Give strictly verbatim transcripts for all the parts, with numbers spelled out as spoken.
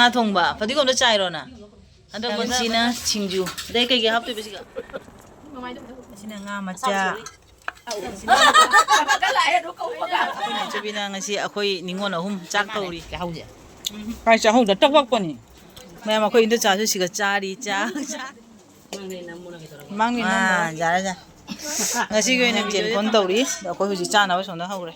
ꯉꯥ ꯊꯣꯡꯕ ꯐꯗꯤꯒꯣꯝꯗ ꯆꯥꯏꯔꯣ ꯅꯪ? ꯍꯟꯗꯛ ꯃꯆꯤꯅ ꯁꯤꯡꯖꯨ꯫ ꯑꯗꯩ ꯀꯩꯀꯩ ꯍꯥꯞꯇꯣꯏꯕ ꯁꯤꯒ? ꯑꯁꯤꯅ ꯉꯥ ꯃꯆꯥ꯫ ꯑꯩꯈꯣꯏ ꯅꯦꯆꯧꯕꯤꯅ ꯉꯁꯤ ꯑꯩꯈꯣꯏ ꯅꯤꯉꯣꯜ ꯑꯍꯨꯝ ꯆꯥꯛ ꯇꯧꯔꯤ꯫ ꯀꯥꯏ ꯆꯥꯍꯧꯗ ꯇꯛꯄꯛꯄꯅꯤ꯫ ꯃꯌꯥꯝ ꯑꯩꯈꯣꯏ ꯏꯟꯗꯣꯆꯥꯁꯨ ꯁꯤꯒ ꯆꯥꯔꯤ꯫ ꯆꯥ, ꯆꯥ꯫ ꯃꯥꯡꯅꯤ ꯅꯪ꯫ ꯑꯥ, ꯌꯥꯔꯦ, ꯌꯥꯔꯦ꯫ ꯉꯁꯤꯒꯤ ꯑꯣꯏꯅ ꯃꯊꯦꯜ ꯀꯣꯟ ꯇꯧꯔꯤ꯫ ꯑꯗꯣ ꯑꯩꯈꯣꯏ ꯍꯧꯖꯤꯛ ꯆꯥꯅꯕ ꯁꯣꯝꯗ ꯍꯧꯔꯦ꯫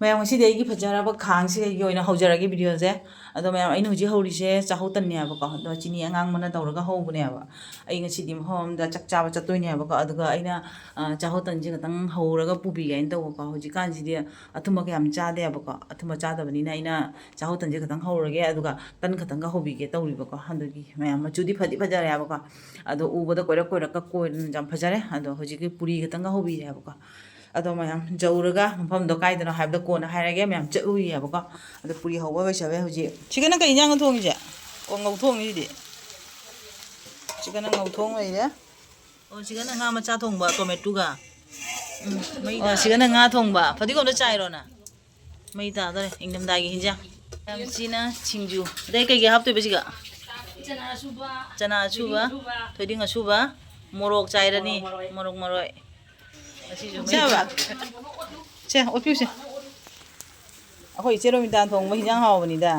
ꯃꯌꯥꯝ, ꯉꯁꯤꯗꯤ ꯑꯩꯒꯤ ꯐꯖꯔꯕ ꯈꯥꯡꯁꯤꯒꯤ ꯑꯣꯏꯅ ꯍꯧꯖꯔꯒꯦ ꯚꯤꯗꯤꯑꯣꯁꯦ꯫ ꯑꯗꯣ ꯃꯌꯥꯝ, ꯑꯩꯅ ꯍꯧꯖꯤꯛ ꯍꯧꯔꯤꯁꯦ ꯆꯥꯍꯧ ꯇꯟꯅꯦꯕꯀꯣ꯫ ꯑꯗꯣ ꯆꯤꯅꯤ ꯑꯉꯥꯡꯕꯅ ꯇꯧꯔꯒ ꯍꯧꯕꯅꯦꯕ꯫ ꯑꯩ ꯉꯁꯤꯗꯤ ꯃꯐꯝ ꯑꯃꯗ ꯆꯥꯛ ꯆꯥꯕ ꯆꯠꯇꯣꯏꯅꯦꯕꯀꯣ꯫ ꯑꯗꯨꯒ ꯑꯩꯅ, ꯑ, ꯆꯥꯍꯧ ꯇꯟꯁꯦ ꯈꯇꯪ ꯍꯧꯔꯒ ꯄꯨꯕꯤꯒꯦ ꯍꯥꯏꯅ ꯇꯧꯕꯀꯣ꯫ ꯍꯧꯖꯤꯛꯀꯥꯟꯁꯤꯗꯤ ꯑꯊꯨꯝꯕ ꯀꯌꯥꯝ ꯆꯥꯗꯦꯕꯀꯣ꯫ ꯑꯊꯨꯝꯕ ꯆꯥꯗꯕꯅꯤꯅ ꯑꯩꯅ ꯆꯥꯍꯧ ꯇꯟꯁꯦ ꯈꯇꯪ ꯍꯧꯔꯒꯦ, ꯑꯗꯨꯒ ꯇꯟ ꯈꯇꯪꯒ ꯍꯧꯕꯤꯒꯦ ꯇꯧꯔꯤꯕꯀꯣ꯫ ꯑꯗꯨꯒꯤ ꯃꯌꯥꯝ, ꯃꯆꯨꯗꯤ ꯐꯗꯤ ꯐꯖꯔꯦꯕꯀꯣ꯫ ꯑꯗꯣ ꯎꯕꯗ ꯀꯣꯏꯔꯛ ꯀꯣꯏꯔꯛꯀ ꯀꯣꯏꯗꯅ ꯌꯥꯝ ꯐꯖꯔꯦ꯫ ꯑꯗꯣ ꯍꯧꯖꯤꯛꯀꯤ ꯄꯨꯔꯤ ꯈꯇꯪꯒ ꯍꯧꯕꯤꯔꯦꯕꯀꯣ꯫ ꯑꯗꯣ ꯃꯌꯥꯝ ꯌꯧꯔꯒ ꯃꯐꯝꯗꯣ ꯀꯥꯏꯗꯅꯣ ꯍꯥꯏꯕꯗꯣ ꯀꯣꯟꯅ ꯍꯥꯏꯔꯒꯦ꯫ ꯃꯌꯥꯝ ꯆꯠꯂꯨꯏꯌꯦꯕꯀꯣ꯫ ꯑꯗꯣ ꯄꯨꯔꯤ ꯍꯧꯕ ꯂꯣꯏꯁꯜꯂꯦ ꯍꯧꯖꯤꯛ꯫ ꯁꯤꯒ ꯅꯪ ꯀꯩ ꯏꯟꯖꯥꯡꯅꯣ ꯊꯣꯡꯉꯤꯁꯦ? ꯑꯣ, ꯉꯧ ꯊꯣꯡꯉꯤꯁꯤꯗꯤ꯫ ꯁꯤꯒꯅ ꯉꯧ ꯊꯣꯡ ꯂꯩꯔꯦ꯫ ꯑꯣ, ꯁꯤꯒꯅ ꯉꯥ ꯃꯆꯥ ꯊꯣꯡꯕ ꯇꯣꯃꯦꯇꯣꯒ꯫ ꯎꯝ, ꯃꯩꯗ꯫ ꯑꯣ, ꯁꯤꯒꯅ ꯉꯥ ꯊꯣꯡꯕ꯫ ꯐꯗꯤꯒꯣꯝꯗ ꯆꯥꯏꯔꯣ ꯅꯪ? ꯃꯩ ꯇꯥꯗꯣꯔꯦ, ꯏꯪꯊꯝꯊꯥꯒꯤ ꯍꯤꯟꯖꯥꯡ꯫ ꯌꯥꯝ ꯆꯤꯅ ꯁꯤꯡꯖꯨ꯫ ꯑꯗꯩ ꯀꯩꯀꯩ ꯍꯥꯞꯇꯣꯏꯕ ꯁꯤꯒ? ꯆꯅꯥ ꯑꯁꯨꯕ, ꯆꯅꯥ ꯑꯁꯨꯕ, ꯊꯣꯏꯗꯤꯡ ꯑꯁꯨꯕ꯫ ꯊꯣꯏꯗꯤꯡ ꯑꯁꯨꯕ, ꯃꯣꯔꯣꯛ ꯆꯥꯏꯔꯅꯤ, ꯃꯣꯔꯣꯛ ꯃꯔꯣꯏ꯫ ꯃꯣꯔꯣꯛ ꯃꯔꯣꯏ꯫ ꯉꯁꯤꯁꯨ ꯃꯩ ꯆꯥꯕ꯫ ꯁꯦ, ꯑꯣꯠꯄꯤꯌꯨꯁꯦ꯫ ꯑꯩꯈꯣꯏ ꯏꯆꯦ ꯔꯣꯃꯤꯇꯥꯅ ꯊꯣꯡꯕ ꯍꯤꯟꯖꯥꯡ ꯍꯥꯎꯕꯅꯤꯗ꯫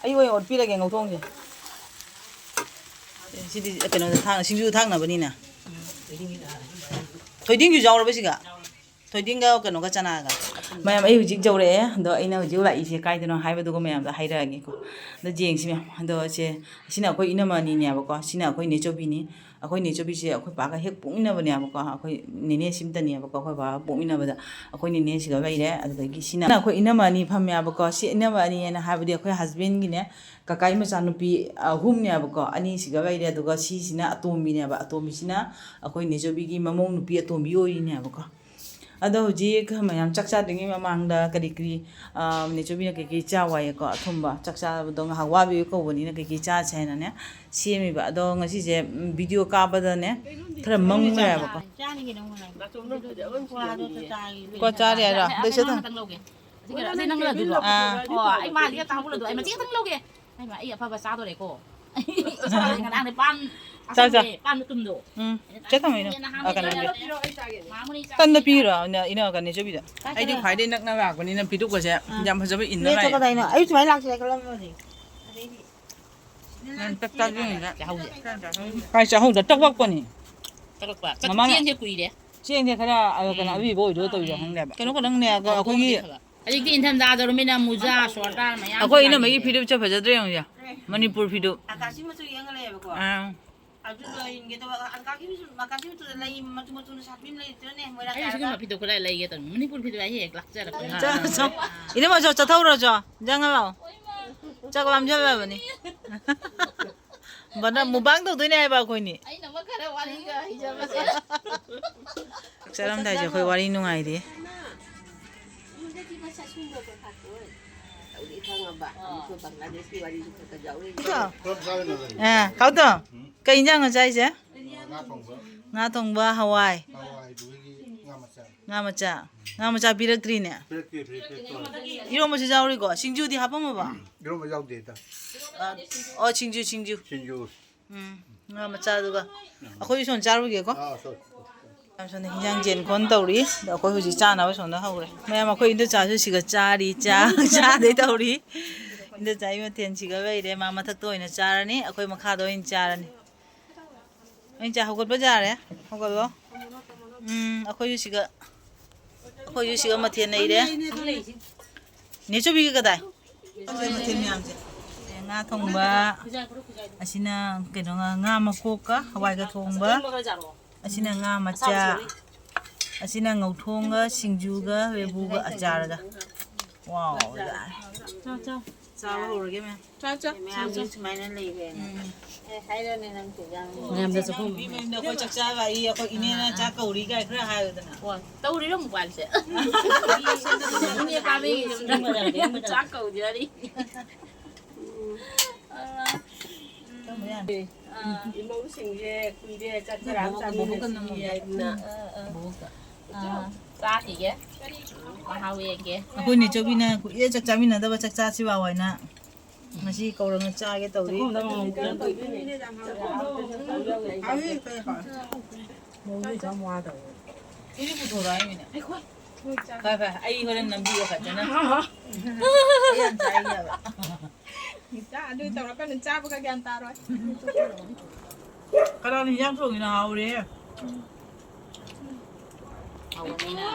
ꯑꯩ ꯑꯣꯏꯅ ꯑꯣꯠꯄꯤꯔꯒꯦ ꯉꯧꯊꯣꯡꯁꯦ꯫ ꯁꯤꯗꯤ ꯀꯩꯅꯣꯗ ꯊꯥꯡ-, ꯁꯤꯡꯖꯨ ꯊꯥꯡꯅꯕꯅꯤꯅ꯫ ꯊꯣꯏꯗꯤꯡꯁꯨ ꯌꯥꯎꯔꯕ ꯁꯤꯒ? ꯊꯣꯏꯗꯤꯡꯒ ꯀꯩꯅꯣꯒ ꯆꯅꯥꯒ꯫ ꯃꯌꯥꯝ, ꯑꯩ ꯍꯧꯖꯤꯛ ꯌꯧꯔꯛꯑꯦ꯫ ꯑꯗꯣ ꯑꯩꯅ ꯍꯧꯖꯤꯛ ꯂꯥꯛꯏꯁꯦ ꯀꯥꯏꯗꯅꯣ ꯍꯥꯏꯕꯗꯨꯒ ꯃꯌꯥꯝꯗ ꯍꯥꯏꯔꯛꯑꯒꯦꯀꯣ꯫ ꯑꯗꯣ ꯌꯦꯡꯁꯤ ꯃꯌꯥꯝ꯫ ꯑꯗꯣ ꯁꯦ, ꯁꯤꯅ ꯑꯩꯈꯣꯏ ꯏꯅꯝꯃ ꯑꯅꯤꯅꯦꯕꯀꯣ꯫ ꯁꯤꯅ ꯑꯩꯈꯣꯏ ꯅꯦꯆꯧꯕꯤꯅꯤ꯫ ꯑꯩꯈꯣꯏ ꯅꯦꯆꯧꯕꯤꯁꯦ ꯑꯩꯈꯣꯏ ꯄꯥꯒ ꯍꯦꯛ ꯄꯣꯛꯃꯤꯟꯅꯕꯅꯦꯕꯀꯣ꯫ ꯑꯩꯈꯣꯏ ꯅꯦꯅꯦ ꯁꯤꯝꯇꯅꯦꯕꯀꯣ ꯑꯩꯈꯣꯏ ꯄꯥꯒ ꯄꯣꯛꯃꯤꯟꯅꯕꯗ꯫ ꯑꯩꯈꯣꯏ ꯅꯦꯅꯦꯁꯤꯒ ꯂꯩꯔꯦ꯫ ꯑꯗꯨꯗꯒꯤ ꯁꯤꯅ ꯑꯩꯈꯣꯏ ꯏꯅꯝꯃ ꯑꯅꯤ ꯐꯝꯃꯦꯕꯀꯣ꯫ ꯁꯤ ꯏꯅꯝꯃ ꯑꯅꯤ ꯍꯥꯏꯅ ꯍꯥꯏꯕꯗꯤ ꯑꯩꯈꯣꯏ ꯍꯁꯕꯦꯟꯒꯤꯅꯦ, ꯀꯀꯥꯒꯤ ꯃꯆꯥꯅꯨꯄꯤ ꯑꯍꯨꯝꯅꯦꯕꯀꯣ꯫ ꯑꯅꯤꯁꯤꯒ ꯂꯩꯔꯦ꯫ ꯑꯗꯨꯒ ꯁꯤꯁꯤꯅ ꯑꯇꯣꯝꯕꯤꯅꯦꯕ꯫ ꯑꯇꯣꯝꯕꯤꯁꯤꯅ ꯑꯩꯈꯣꯏ ꯅꯦꯆꯧꯕꯤꯒꯤ ꯃꯃꯧ ꯅꯨꯄꯤ ꯑꯇꯣꯝꯕꯤ ꯑꯣꯏꯔꯤꯅꯦꯕꯀꯣ꯫ ꯑꯗꯣ ꯍꯧꯖꯤꯛ ꯃꯌꯥꯝ ꯆꯥꯛ ꯆꯥꯗ꯭ꯔꯤꯉꯩ ꯃꯃꯥꯡꯗ ꯀꯔꯤ ꯀꯔꯤ, ꯑ, ꯅꯦꯆꯧꯕꯤꯅ ꯀꯩꯀꯩ ꯆꯥꯎ ꯍꯥꯏꯌꯦꯀꯣ, ꯑꯊꯨꯝꯕ꯫ ꯆꯥꯛ ꯆꯥꯕꯗꯣ ꯉꯥꯏꯍꯥꯛ ꯋꯥꯠꯂꯤ ꯀꯧꯕꯅꯤꯅ ꯀꯩꯀꯩ ꯆꯥꯁꯦ ꯍꯥꯏꯅꯅꯦ ꯁꯦꯝꯃꯤꯕ꯫ ꯑꯗꯣ ꯉꯁꯤꯁꯦ, ꯎꯝ, ꯚꯤꯗꯤꯑꯣ ꯀꯥꯞꯄꯗꯅꯦ ꯈꯔ ꯃꯝꯈ꯭ꯔꯦꯕꯀꯣ꯫ ꯀꯣ ꯆꯥꯔꯦ ꯍꯥꯏꯔꯣ? ꯑꯗꯣ ꯁꯤꯗ ꯊꯝ-, ꯑꯁꯤ ꯅꯪ ꯂꯧꯗꯣꯏꯔꯣ? ꯑꯥ꯫ ꯑꯣ, ꯑꯩ ꯃꯥꯁꯤꯒ ꯇꯥꯍꯧꯕ ꯂꯧꯗꯣꯏ꯫ ꯑꯩ ꯃꯆꯦ ꯈꯛꯇꯪ ꯂꯧꯒꯦ꯫ ꯑꯩꯃ, ꯑꯩ ꯑꯐꯕ ꯆꯥꯗꯣꯔꯦꯀꯣ꯫ ꯉꯔꯥꯡꯅꯦ ꯄꯥꯟ ꯆꯥ, ꯆꯥ꯫ ꯑꯁꯪꯕ, ꯄꯥꯟ ꯃꯇꯨꯝꯗꯣ꯫ ꯎꯝ꯫ ꯆꯦ ꯊꯝꯃꯣ ꯏꯅꯦ꯫ ꯍꯦꯟꯅ ꯑꯥ, ꯀꯩꯅꯣꯒꯤ꯫ ꯍꯥꯝꯃꯅꯤ꯫ ꯃꯥ ꯃꯅꯤ ꯆꯥ ꯇꯟꯗ ꯄꯤꯔꯣ, ꯏꯅꯦ, ꯏꯅꯦ ꯀꯩꯅꯣ ꯆꯧꯕꯤꯗ꯫ ꯀꯥꯏ ꯑꯩꯗꯤ ꯆꯠꯈ꯭ꯔꯦ? ꯈ꯭ꯋꯥꯏꯗꯩ ꯅꯛꯅ ꯂꯥꯛꯄꯅꯤꯅ ꯄꯤꯔꯨꯛꯀꯁꯦ ꯑꯥ꯫ ꯌꯥꯝ ꯐꯖꯕ ꯏꯟꯅ ꯅꯦ, ꯂꯥꯛꯑꯦ꯫ ꯆꯠꯀꯗꯥꯏꯅꯣ? ꯑꯩ ꯁꯨꯃꯥꯏꯅ ꯂꯥꯛꯁꯤꯔꯥ ꯈꯜꯂꯝꯕꯅꯦ꯫ ꯑꯗꯩꯗꯤ ꯅꯪ ꯆꯥꯛ ꯆꯥꯗ꯭ꯔꯤꯉꯩꯗ꯫ ꯆꯥꯍꯧꯁꯦ꯫ ꯀꯥꯏ ꯆꯥꯍꯧꯗ ꯇꯛꯂꯛꯄꯅꯤ꯫ ꯇꯛꯂꯛꯄ꯫ ꯃꯃꯥꯅ ꯆꯦꯡꯁꯦ ꯀꯨꯏꯔꯦ꯫ ꯆꯦꯡꯁꯦ ꯈꯔ, ꯑ, ꯀꯩꯅꯣ, ꯎꯝ꯫ ꯑꯔꯤꯕ ꯑꯣꯏꯗꯣꯏ ꯇꯧꯔꯤꯔꯥ ꯈꯪꯗꯦꯕ꯫ ꯀꯩꯅꯣ ꯈꯛꯇꯪꯅꯦ, ꯑꯗꯣ ꯑꯩꯈꯣꯏꯒꯤ ꯍꯧꯖꯤꯛꯇꯤ ꯏꯪꯊꯝꯊꯥ ꯌꯧꯔꯃꯤꯅ ꯃꯨꯖꯥ, ꯁ꯭ꯋꯦꯇꯔ ꯃꯌꯥꯝ ꯑꯩꯈꯣꯏ ꯏꯅꯝꯃꯒꯤ ꯂꯥꯛꯏꯅꯦ꯫ ꯐꯤꯔꯨꯞꯁꯦ ꯐꯖꯗ꯭ꯔꯦ ꯌꯦꯡꯉꯨꯁꯦ꯫ ꯃꯅꯤꯄꯨꯔ ꯐꯤꯔꯨꯞ꯫ ꯑꯥꯀꯥꯁꯤ ꯃꯆꯨ ꯌꯦꯡꯉ ꯂꯩꯌꯦꯕꯀꯣ꯫ ꯑꯥ꯫ ꯑꯗꯨꯗꯣ ꯏꯟꯒꯦ ꯇꯧꯕ, ꯑꯥꯀꯥꯁꯤ ꯃꯆꯨ, ꯑꯥꯀꯥꯁꯤ ꯃꯆꯨꯗ ꯂꯩ ꯃꯆꯨ ꯃꯆꯨꯅ ꯁꯥꯠꯄꯤ ꯑꯃ ꯂꯩꯇ꯭ꯔꯅꯦ, ꯃꯣꯏꯔꯥꯡ ꯑꯩ ꯁꯤꯒꯨꯝꯕ ꯀꯥꯔꯒ? ꯐꯤꯗꯨ ꯀꯗꯥꯏ ꯂꯩꯒꯦ ꯇꯧꯅꯤ? ꯃꯅꯤꯄꯨꯔ ꯐꯤꯗꯨ ꯑꯩ ꯍꯦꯛ ꯍꯦꯛ ꯂꯥꯛꯆꯔꯛꯄꯅꯤ꯫ ꯆꯣ, ꯆꯣ꯫ ꯏꯅꯝꯃ, ꯆꯣ, ꯆꯠꯊꯧꯔꯣ, ꯆꯣ꯫ ꯏꯟꯖꯥꯡ ꯂꯥꯛꯑꯣ꯫ ꯆꯥꯛ ꯂꯥꯝꯖꯜꯂꯕꯅꯤ꯫ ꯕꯅ ꯃꯨꯛꯕꯥꯡ ꯇꯧꯗꯣꯏꯅꯦ ꯍꯥꯏꯕ ꯑꯩꯈꯣꯏꯅꯤ꯫ ꯑꯩꯅ ꯑꯃ ꯈꯔ ꯋꯥꯔꯤꯒ ꯍꯩꯖꯕꯁꯦ꯫ ꯆꯥꯔꯝꯗꯥꯏꯁꯦ ꯑꯩꯈꯣꯏ ꯋꯥꯔꯤ ꯅꯨꯡꯉꯥꯏꯔꯤ꯫ ꯑꯦ, ꯀꯥꯎꯗꯣ, ꯀꯩ ꯏꯟꯖꯥꯡꯅꯣ ꯆꯥꯏꯁꯦ? ꯉꯥ ꯊꯣꯡꯕ꯫ ꯉꯥ ꯊꯣꯡꯕ, ꯍꯋꯥꯏ꯫ ꯍꯋꯥꯏꯗꯨꯒꯤ ꯉꯥ ꯃꯆꯥ꯫ ꯉꯥ ꯃꯆꯥ꯫ ꯉꯥ ꯃꯆꯥ ꯄꯤꯔꯛꯇ꯭ꯔꯤꯅꯦ꯫ ꯄꯤꯔꯛꯇꯦ, ꯄꯤꯔꯛꯇꯦ, ꯇꯣ꯫ ꯏꯔꯣꯝꯕꯁꯨ ꯌꯥꯎꯔꯤꯀꯣ? ꯁꯤꯡꯖꯨꯗꯤ ꯍꯥꯞꯄꯝꯃꯕꯣ? ꯏꯔꯣꯝꯕ ꯌꯥꯎꯗꯦꯗ꯫ ꯑ, ꯑꯣ, ꯁꯤꯡꯖꯨ, ꯁꯤꯡꯖꯨ꯫ ꯁꯤꯡꯖꯨ꯫ ꯎꯝ, ꯉꯥ ꯃꯆꯥꯗꯨꯒ꯫ ꯑꯩꯈꯣꯏꯁꯨ ꯁꯣꯝ ꯆꯥꯔꯨꯒꯦꯀꯣ꯫ ꯑꯥ, ꯁꯣꯝ꯫ ꯃꯌꯥꯝ ꯁꯣꯝꯗ ꯍꯤꯟꯖꯥꯡ ꯆꯦꯟ ꯈꯣꯟ ꯇꯧꯔꯤ꯫ ꯑꯗꯣ ꯑꯩꯈꯣꯏ ꯍꯧꯖꯤꯛ ꯆꯥꯅꯕ ꯁꯣꯝꯗ ꯍꯧꯔꯦ꯫ ꯃꯌꯥꯝ ꯑꯩꯈꯣꯏ ꯏꯟꯗꯣꯆꯥꯁꯨ ꯁꯤꯒ ꯆꯥꯔꯤ, ꯆꯥ-, ꯆꯥꯗꯣꯏ ꯇꯧꯔꯤ꯫ ꯏꯟꯗꯣꯆꯥꯒꯤ ꯃꯊꯦꯜ ꯁꯤꯒ ꯂꯩꯔꯦ꯫ ꯃꯥ ꯃꯊꯛꯇ ꯑꯣꯏꯅ ꯆꯥꯔꯅꯤ, ꯑꯩꯈꯣꯏ ꯃꯈꯥꯗ ꯑꯣꯏꯅ ꯆꯥꯔꯅꯤ꯫ ꯑꯩ ꯆꯥ ꯍꯧꯒꯠꯄ ꯌꯥꯔꯦ꯫ ꯍꯧꯒꯠꯂꯣ꯫ ꯎꯝ, ꯑꯩꯈꯣꯏꯁꯨ ꯁꯤꯒ, ꯑꯩꯈꯣꯏꯁꯨ ꯁꯤꯒ ꯃꯊꯦꯜ ꯂꯩꯔꯦ꯫ ꯅꯦ ꯆꯧꯕꯤꯒꯤ ꯀꯗꯥꯏ? ꯃꯊꯦꯜ ꯃꯌꯥꯝꯁꯦ꯫ ꯉꯥ ꯊꯣꯡꯕ, ꯑꯁꯤꯅ ꯀꯩꯅꯣ, ꯉꯥ, ꯉꯥ ꯃꯀꯣꯛꯀ ꯍꯋꯥꯏꯒ ꯊꯣꯡꯕ, ꯑꯁꯤꯅ ꯉꯥ ꯃꯆꯥ, ꯑꯁꯤꯅ ꯉꯧꯊꯣꯡꯒ ꯁꯤꯡꯖꯨꯒ ꯂꯦꯕꯨꯒ ꯑꯆꯥꯔꯒ꯫ ꯋꯥꯎ, ꯌꯥꯔꯦ꯫ ꯆꯥꯎ, ꯆꯥꯎ꯫ ꯆꯥꯕ ꯍꯧꯔꯒꯦ, ꯃꯌꯥꯝ꯫ ꯆꯥꯎ, ꯆꯥꯎ꯫ ꯃꯌꯥꯝꯁꯨ ꯁꯨꯃꯥꯏꯅ ꯂꯩꯔꯦꯅ꯫ ꯎꯝ꯫ ꯑꯦ, ꯍꯥꯏꯔꯣꯅꯦ ꯅꯪꯁꯨ ꯌꯥꯝ ꯃꯌꯥꯝꯗ ꯆꯥꯛꯈꯨꯝ꯫ ꯃꯤ ꯃꯌꯨꯝꯗ ꯑꯩꯈꯣꯏ ꯆꯥꯛ ꯆꯥꯕ ꯂꯥꯛꯏ, ꯑꯩꯈꯣꯏ ꯏꯅꯦꯅ ꯑꯥ, ꯑꯥ꯫ ꯆꯥꯛ ꯀꯧꯔꯤ ꯀꯥꯏ ꯈꯔ ꯍꯥꯏꯌꯨꯗꯅ꯫ ꯍꯣꯏ, ꯇꯧꯔꯤꯔꯣ ꯃꯨꯛꯕꯥꯡꯁꯦ? ꯏꯅꯦ ꯄꯥꯝꯃꯤ ꯌꯨꯝꯗ ꯆꯥꯛ ꯀꯧꯖꯔꯤ꯫ ꯇꯧꯕ ꯌꯥꯅꯤ꯫ ꯑꯥ꯫ ꯏꯃꯧꯁꯤꯡꯁꯦ ꯀꯨꯏꯔꯦ ꯆꯠꯈ꯭ꯔ ꯕꯣꯕꯣꯛ, ꯕꯣꯕꯣꯛꯀ ꯆꯥꯃꯤꯟꯅꯁꯤ ꯅꯝꯃꯣ꯫ ꯍꯥꯏꯗꯅ꯫ ꯑꯥ, ꯑꯥ꯫ ꯕꯣꯕꯣꯛꯀ꯫ ꯑꯥ꯫ ꯆꯥꯈꯤꯒꯦ꯫ ꯃꯍꯥꯎ ꯌꯦꯡꯒꯦ꯫ ꯑꯩꯈꯣꯏ ꯅꯦꯆꯧꯕꯤꯅ ꯀꯨꯏꯔꯦ ꯆꯥꯛ ꯆꯥꯃꯤꯟꯅꯗꯕ, ꯆꯥꯛ ꯆꯥꯁꯤ ꯂꯥꯎ ꯍꯥꯏꯅ ꯉꯁꯤ ꯀꯧꯔꯒ ꯆꯥꯒꯦ ꯇꯧꯔꯤ꯫ ꯏꯗꯤ ꯄꯨꯊꯣꯔꯛꯑꯣ ꯍꯥꯏꯃꯤꯅꯦ꯫ ꯐꯔꯦ, ꯐꯔꯦ꯫ ꯑꯩ ꯍꯣꯔꯦꯟ ꯅꯝꯕꯤꯔꯣ ꯐꯖꯅ꯫ ꯑꯩ ꯌꯥꯝ ꯆꯥꯏ ꯍꯥꯏꯕ꯫ ꯏꯆꯥ, ꯑꯗꯨ ꯇꯧꯔꯛꯀꯅꯨ, ꯆꯥꯕꯒ ꯒ꯭ꯌꯥꯟ ꯇꯥꯔꯣꯏ꯫ ꯀꯅꯥꯅ ꯍꯤꯟꯖꯥꯡ ꯊꯣꯡꯉꯤꯅꯣ? ꯍꯥꯎꯔꯦ꯫ ꯍꯥꯎꯕꯅꯤꯅ꯫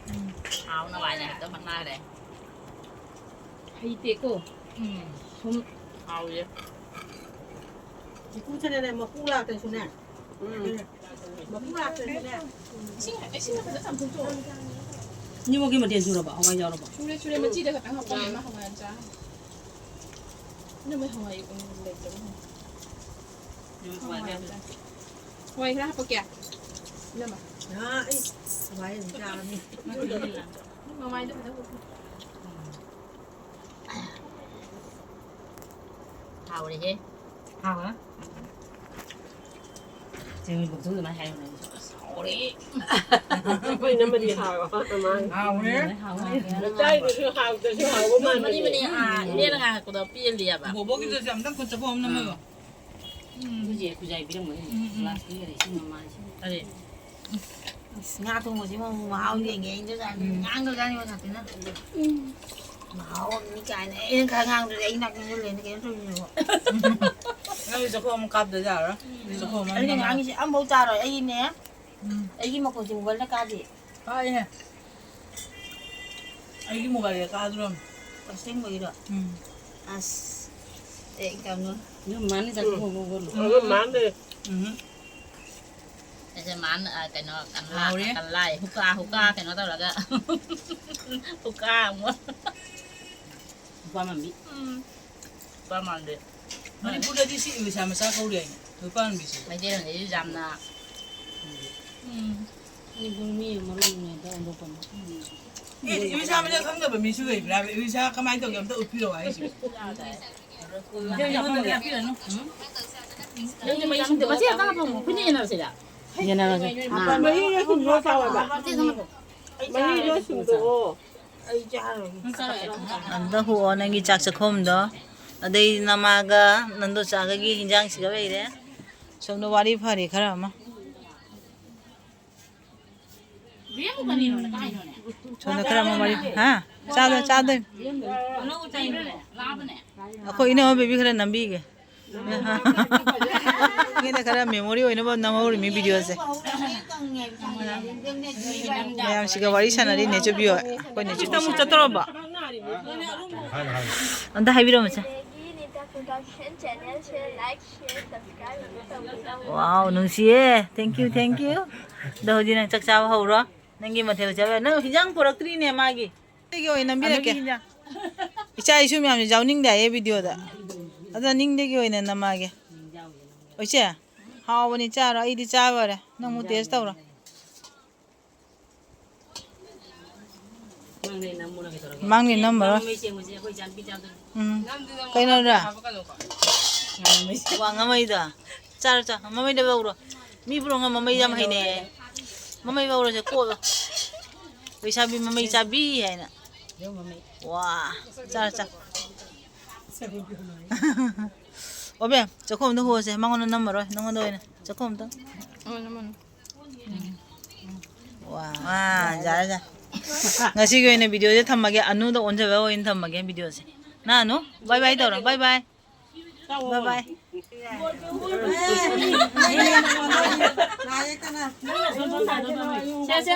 ꯎꯝ꯫ ꯍꯥꯎꯅꯕ ꯍꯥꯏꯅ ꯍꯦꯛꯇ ꯍꯣꯠꯅꯔꯦ꯫ ꯍꯩꯇꯦꯀꯣ꯫ ꯎꯝ꯫ ꯁꯨꯝ꯫ ꯍꯥꯎꯔꯦ꯫ ꯏꯀꯨ ꯁꯅꯅꯦ ꯃꯀꯨ ꯂꯥꯛꯇ꯭ꯔꯁꯨꯅꯦ꯫ ꯎꯝ꯫ ꯃꯀꯨ ꯂꯥꯛꯇ꯭ꯔꯁꯨꯅꯦ꯫ ꯏꯁꯤꯡ, ꯏꯁꯤꯡ ꯈꯛꯇ ꯆꯥꯝꯊꯣꯛꯇꯣꯛꯑꯣ꯫ ꯑꯅꯤꯃꯛꯀꯤ ꯃꯊꯦꯜ ꯁꯨꯔꯕ? ꯍꯋꯥꯏ ꯌꯥꯎꯔꯕ? ꯁꯨꯔꯦ, ꯁꯨꯔꯦ꯫ ꯃꯆꯤꯗ ꯈꯛꯇꯪ ꯍꯥꯞꯄꯝꯃꯦ, ꯃꯥ ꯍꯋꯥꯏ ꯌꯥꯝ ꯆꯥ꯫ ꯏꯅꯝꯃꯩ ꯍꯋꯥꯏ, ꯎꯝ, ꯂꯩꯇꯕ ꯍꯪꯉꯦ꯫ ꯎꯝ, ꯍꯋꯥꯏ ꯍꯋꯥꯏ ꯌꯥꯝ ꯆꯥ꯫ ꯍꯋꯥꯏ ꯈꯔ ꯍꯥꯞꯄꯛꯀꯦ? ꯏꯅꯝꯃ꯫ ꯑꯥ, ꯑꯩ ꯍꯋꯥꯏ ꯑꯗꯨꯝ ꯆꯥꯔꯅꯤ꯫ ꯃꯃꯥꯏꯗꯣ ꯐꯖꯅ ꯎꯠꯂꯨ꯫ ꯍꯥꯎꯔꯦꯍꯦ꯫ ꯍꯥꯎꯔꯦ? ꯆꯦꯡꯒꯨꯝ ꯑꯗꯨꯃꯥꯏꯅ ꯍꯥꯏꯌꯨꯅꯦ꯫ ꯑꯁ, ꯍꯥꯎꯔꯦ꯫ ꯑꯩꯈꯣꯏ ꯏꯅꯝꯃꯗꯤ ꯍꯥꯎꯔꯦ꯫ ꯍꯥꯎꯔꯦ꯫ ꯍꯥꯎꯔꯦ꯫ ꯃꯆꯥꯒꯤꯗꯨꯁꯨ ꯍꯥꯎꯇ꯭ꯔꯁꯨ ꯍꯥꯎꯕ ꯃꯥꯟꯕꯅꯦ꯫ ꯃꯅꯤ, ꯃꯅꯤ, ꯑꯥ, ꯏꯅꯦꯅ ꯉꯥꯡꯉꯛꯄꯗꯣ ꯄꯦꯜꯂꯦꯕ꯫ ꯕꯣꯕꯣꯒꯤꯗꯨꯁꯨ ꯑꯝꯇꯪ ꯈꯨꯠ ꯆꯠꯄ ꯑꯃ ꯅꯝꯃꯒ꯫ ꯎꯝ꯫ ꯑꯩꯈꯣꯏ ꯆꯦ ꯈꯨꯖꯥꯏ ꯄꯤꯔꯝꯒꯅꯤ꯫ ꯎꯝ, ꯎꯝ꯫ ꯒ꯭ꯂꯥꯁ ꯄꯤꯈꯔꯦ, ꯏꯁꯤꯡ ꯃꯃꯥꯏ, ꯏꯁꯤꯡ꯫ ꯑꯗꯦ꯫ ꯑꯁ, ꯉꯥ ꯊꯣꯡꯕꯁꯤꯃ ꯑꯃꯨꯛ ꯃꯍꯥꯎ ꯌꯦꯡꯒꯦ ꯑꯩꯅ ꯎꯝ꯫ ꯉꯥꯡꯈ꯭ꯔꯖꯥꯠꯅꯤ ꯃꯊꯛꯇꯅ꯫ ꯎꯝ꯫ ꯃꯍꯥꯎ ꯑꯃꯅꯤ ꯀꯥꯏꯅ ꯑꯩꯅ ꯈꯔ ꯉꯥꯡꯗ꯭ꯔꯗꯤ ꯑꯩ ꯅꯥꯛꯇꯁꯨ ꯂꯩꯅ ꯀꯩꯅꯣ ꯇꯧꯔꯤꯅꯦꯕ꯫ ꯅꯪꯒꯤ ꯆꯥꯛꯈꯣꯝ ꯑꯃ ꯀꯥꯞꯇ ꯌꯥꯔꯣꯏ꯫ ꯎꯝ꯫ ꯆꯥꯛꯈꯣꯝ ꯑꯃ ꯑꯩꯅ ꯅꯪ ꯉꯥꯡꯉꯤꯁꯦ ꯑꯝꯐꯥꯎ ꯇꯥꯔꯣꯏ꯫ ꯑꯩꯅꯦ, ꯎꯝ꯫ ꯑꯩꯒꯤ ꯃꯈꯣꯟꯁꯦ ꯃꯨꯕꯜꯅ ꯀꯥꯗꯦ꯫ ꯀꯥꯏꯍꯦ꯫ ꯑꯩꯒꯤ ꯃꯣꯕꯥꯏꯜꯗ ꯀꯥꯗ꯭ꯔꯣ? ꯑꯁꯦꯡꯕꯒꯤꯔꯣ? ꯎꯝ꯫ ꯑꯁ꯫ ꯑꯦ, ꯀꯩꯅꯣ꯫ ꯅꯪ ꯃꯥꯅꯤ ꯆꯠꯊꯣꯛꯑꯣ, ꯎꯝ꯫ ꯎꯝ꯫ ꯑꯗꯨ ꯃꯥꯅꯦ꯫ ꯎꯝ꯫ ꯑꯩꯁꯦ ꯃꯥꯅ, ꯑ, ꯀꯩꯅꯣ, ꯀꯪꯂꯥ, ꯍꯥꯎꯔꯦ꯫ ꯀꯪꯂꯥ, ꯍꯨꯀꯥ, ꯍꯨꯀꯥ ꯀꯩꯅꯣ ꯇꯧꯔꯒ꯫ ꯍꯨꯀꯥ ꯑꯃꯨꯛ꯫ ꯅꯨꯄꯥ ꯃꯥꯟꯕꯤ꯫ ꯎꯝ꯫ ꯅꯨꯄꯥ ꯃꯥꯟꯕꯤ꯫ ꯃꯅꯤꯄꯨꯔꯗꯗꯤ ꯁꯤ ꯏꯂꯤꯁꯥ ꯃꯆꯥ ꯀꯧꯔꯤ ꯍꯥꯏꯅꯦ, ꯅꯨꯄꯥ ꯃꯥꯟꯕꯤꯁꯦ꯫ ꯃꯩꯇꯩꯂꯣꯟꯗꯗꯤ ꯌꯥꯝꯅ, ꯎꯝ꯫ ꯃꯅꯤꯄꯨꯔ ꯃꯤ ꯑꯃ ꯃꯔꯨ ꯑꯣꯏꯅ ꯑꯗ ꯑꯣꯟꯊꯣꯛꯄꯅꯤ꯫ ꯑꯦ, ꯏꯂꯤꯁꯥ ꯃꯁꯛ ꯈꯪꯗꯕ ꯃꯤꯁꯨ ꯂꯩꯕ꯭ꯔꯥ? ꯏꯂꯤꯁꯥ ꯀꯃꯥꯏꯅ ꯇꯧꯒꯦ? ꯑꯝꯇ ꯎꯠꯄꯤꯔꯛꯑꯣ ꯍꯥꯏꯁꯤꯕꯨ꯫ ꯃꯆꯦ ꯑꯝꯇ ꯍꯥꯞꯄꯝꯃꯣ꯫ ꯑꯩꯈꯣꯏꯅ ꯌꯦꯟꯅꯔꯁꯤꯔ? ꯌꯦꯟꯅꯔꯁꯦ꯫ ꯃꯍꯤꯒ ꯁꯨꯝ ꯂꯣꯏ ꯇꯧꯋꯦꯕ꯫ ꯃꯆꯦ ꯑꯝꯇ ꯍꯥꯞꯄꯝꯃꯣ꯫ ꯃꯍꯤꯗꯣ ꯁꯨꯝꯗꯣꯛꯑꯣ꯫ ꯑꯩ ꯆꯥꯔꯣꯏ꯫ ꯑꯝꯇ ꯍꯨꯛꯑꯣ ꯅꯪꯒꯤ ꯆꯥꯛ ꯆꯥꯛꯈꯣꯝꯗꯣ꯫ ꯑꯗꯩ ꯅꯃꯥꯒ ꯅꯟꯗꯣ ꯆꯥꯒꯒꯤ ꯍꯤꯟꯖꯥꯡꯁꯤꯒ ꯂꯩꯔꯦ꯫ ꯁꯣꯝꯗ ꯋꯥꯔꯤ ꯐꯔꯦ ꯈꯔ ꯑꯃ꯫ ꯁꯣꯝꯗ ꯈꯔ ꯑꯃ ꯋꯥꯔꯤ꯫ ꯍꯥ? ꯆꯥꯗꯣꯏ, ꯆꯥꯗꯣꯏ꯫ ꯑꯩꯈꯣꯏ ꯏꯅꯝꯃ ꯕꯦꯕꯤ ꯈꯔ ꯅꯝꯕꯤꯒꯦ꯫ ꯃꯤꯅ ꯈꯔ ꯃꯦꯃꯣꯔꯤ ꯑꯣꯏꯅꯕ ꯅꯝꯍꯧꯔꯤꯃꯤ ꯚꯤꯗꯤꯑꯣꯁꯦ꯫ ꯃꯌꯥꯝꯁꯤꯒ ꯋꯥꯔꯤ ꯁꯥꯟꯅꯔꯤ ꯅꯦꯆꯨꯕꯤ ꯍꯣꯏ꯫ ꯑꯩꯈꯣꯏ ꯅꯦꯆꯨꯕꯤ ꯑꯃꯨꯛ ꯆꯠꯇꯧꯔꯕ? ꯑꯝꯇ ꯍꯥꯏꯕꯤꯔꯝꯃꯨꯁꯦ꯫ ꯅꯦꯒꯤ ꯅꯤꯇꯥ ꯄ꯭ꯔꯣꯗꯛꯁꯟ ꯆꯦꯅꯦꯜꯁꯦ ꯂꯥꯏꯛ, ꯁꯤꯌꯔ, ꯁꯕꯁꯀ꯭ꯔꯥꯏꯕ ꯑꯝꯇ ꯇꯧꯕꯤꯔꯝꯃꯣ꯫ ꯋꯥꯎ, ꯅꯨꯡꯁꯤꯌꯦ꯫ Thank you, thank you꯫ ꯑꯗꯣ ꯍꯧꯖꯤꯛ ꯅꯪ ꯆꯥꯛ ꯆꯥꯕ ꯍꯧꯔꯣ꯫ ꯅꯪꯒꯤ ꯃꯊꯦꯜ ꯆꯥꯕ ꯌꯥꯔꯦ꯫ ꯅꯪ ꯍꯤꯟꯖꯥꯡ ꯄꯨꯔꯛꯇ꯭ꯔꯤꯅꯦ ꯃꯥꯒꯤ꯫ ꯑꯩꯒꯤ ꯑꯣꯏꯅ ꯅꯝꯕꯤꯔꯛꯀꯦ꯫ ꯑꯗꯨꯒꯤ ꯍꯤꯟꯖꯥꯡ꯫ ꯏꯆꯥ ꯏꯁꯨ ꯃꯌꯥꯝꯁꯦ ꯌꯥꯎꯅꯤꯡꯗꯦ ꯍꯥꯏꯌꯦ ꯚꯤꯗꯤꯑꯣꯗ꯫ ꯑꯗꯨꯅ ꯅꯤꯡꯗꯒꯤ ꯑꯣꯏꯅ ꯅꯝꯃꯛꯑꯒꯦ꯫ ꯏꯆꯦ, ꯍꯥꯎꯕꯅꯤ, ꯆꯥꯔꯣ꯫ ꯑꯩꯗꯤ ꯆꯥꯕ ꯂꯣꯏꯔꯦ꯫ ꯅꯪ ꯑꯃꯨꯛ ꯇꯦꯁ ꯇꯧꯔꯣ꯫ ꯃꯥꯡꯗꯩ ꯅꯝꯃꯔꯣꯏ꯫ ꯃꯃꯩ ꯁꯦꯡꯕꯁꯦ ꯑꯩꯈꯣꯏ ꯏꯆꯥꯅꯨꯄꯤ ꯆꯥꯗꯣꯏꯅꯤ꯫ ꯎꯝ꯫ ꯀꯩꯅꯣꯔꯥ? ꯋꯥ ꯉꯥꯃꯩꯗꯣ? ꯆꯥꯔꯣ, ꯆꯥꯔꯣ꯫ ꯃꯃꯩꯗ ꯂꯧꯔꯣ꯫ ꯃꯤ ꯄꯨꯔꯥ ꯃꯃꯩ ꯌꯥꯝ ꯍꯩꯅꯩꯌꯦ꯫ ꯃꯃꯩ ꯂꯧꯔꯁꯦ, ꯀꯣꯠꯂꯣ꯫ ꯂꯩꯁꯥꯕꯤ ꯃꯃꯩ ꯆꯥꯕꯤ ꯍꯥꯏꯅ꯫ ꯋꯥ꯫ ꯆꯥꯔꯣ, ꯆꯥꯔꯣ꯫ ꯑꯣ ꯕꯦꯝ, ꯆꯥꯛꯈꯣꯝꯗ ꯍꯣꯁꯦ꯫ ꯃꯉꯣꯟꯗ ꯅꯝꯃꯔꯣꯏ꯫ ꯅꯉꯣꯟꯗ ꯑꯣꯏꯅ꯫ ꯆꯥꯛꯈꯣꯝꯗ꯫ ꯋꯥ꯫ ꯋꯥ, ꯌꯥꯔꯦ, ꯌꯥꯔꯦ꯫ ꯉꯁꯤꯒꯤ ꯑꯣꯏꯅ ꯚꯤꯗꯤꯑꯣꯁꯦ ꯊꯝꯃꯒꯦ꯫ ꯑꯅꯨꯗ ꯑꯣꯟꯖꯕ ꯑꯣꯏꯅ ꯊꯝꯃꯒꯦ ꯚꯤꯗꯤꯑꯣꯁꯦ꯫ ꯅ ꯑꯅꯨ, bye bye ꯇꯧꯔꯣ꯫ Bye bye꯫ Bye bye꯫ ꯁꯦ, ꯁꯦ꯫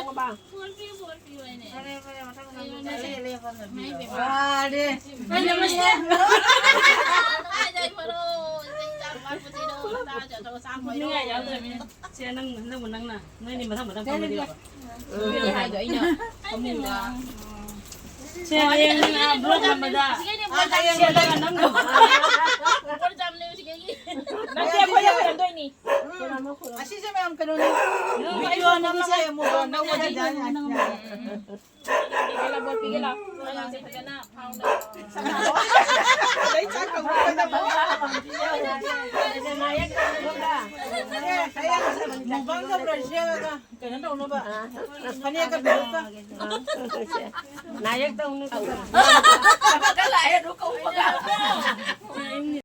ꯁꯦ, ꯅꯪ, ꯅꯪꯕꯨ ꯅꯪꯅ, ꯅꯣꯏꯅꯤ ꯃꯊꯪ ꯃꯊꯪ ꯐꯝꯃꯗꯤ ꯌꯥꯕ꯫ ꯃꯤ ꯍꯥꯏꯗꯣ ꯑꯩꯅ ꯐꯃꯨꯡꯗ꯫ ꯁꯦ, ꯍꯌꯦꯡ ꯅꯪ ꯑꯥ ꯕ꯭ꯂꯣꯛ ꯅꯝꯕꯗ꯫ ꯁꯦ, ꯅꯪ ꯅꯝꯃꯣ꯫ ꯅꯠꯇꯦ, ꯑꯩꯈꯣꯏ ꯌꯥꯎꯍꯜꯂꯝꯗꯣꯏꯅꯤ꯫ ꯑꯁꯤꯁꯦ ꯃꯌꯥꯝ ꯀꯩꯅꯣꯅꯤ꯫ ꯚꯤꯗꯤꯑꯣ ꯅꯝꯃꯒ ꯌꯦꯡꯉꯨꯕ, ꯅꯪꯉꯣꯟꯗ ꯌꯥꯅꯤ꯫ ꯄꯤꯒꯦ ꯂꯥꯎ, ꯄꯤꯒꯦ ꯂꯥꯎ꯫ ꯐꯖꯅ ꯐꯥꯎꯅ꯫ ꯃꯨꯛꯕꯥꯡ ꯇꯧꯔꯁꯦ ꯍꯥꯏꯔꯒ ꯀꯩꯅꯣ ꯇꯧꯅꯕ꯫ ꯐꯅꯦꯛꯀ ꯐꯤꯔꯨꯛꯀ꯫ ꯅꯥꯏꯔꯛ ꯇꯧꯅꯨ꯫ ꯑꯃꯒ ꯂꯥꯛꯑꯦ ꯑꯗꯨ ꯀꯧꯕꯒ꯫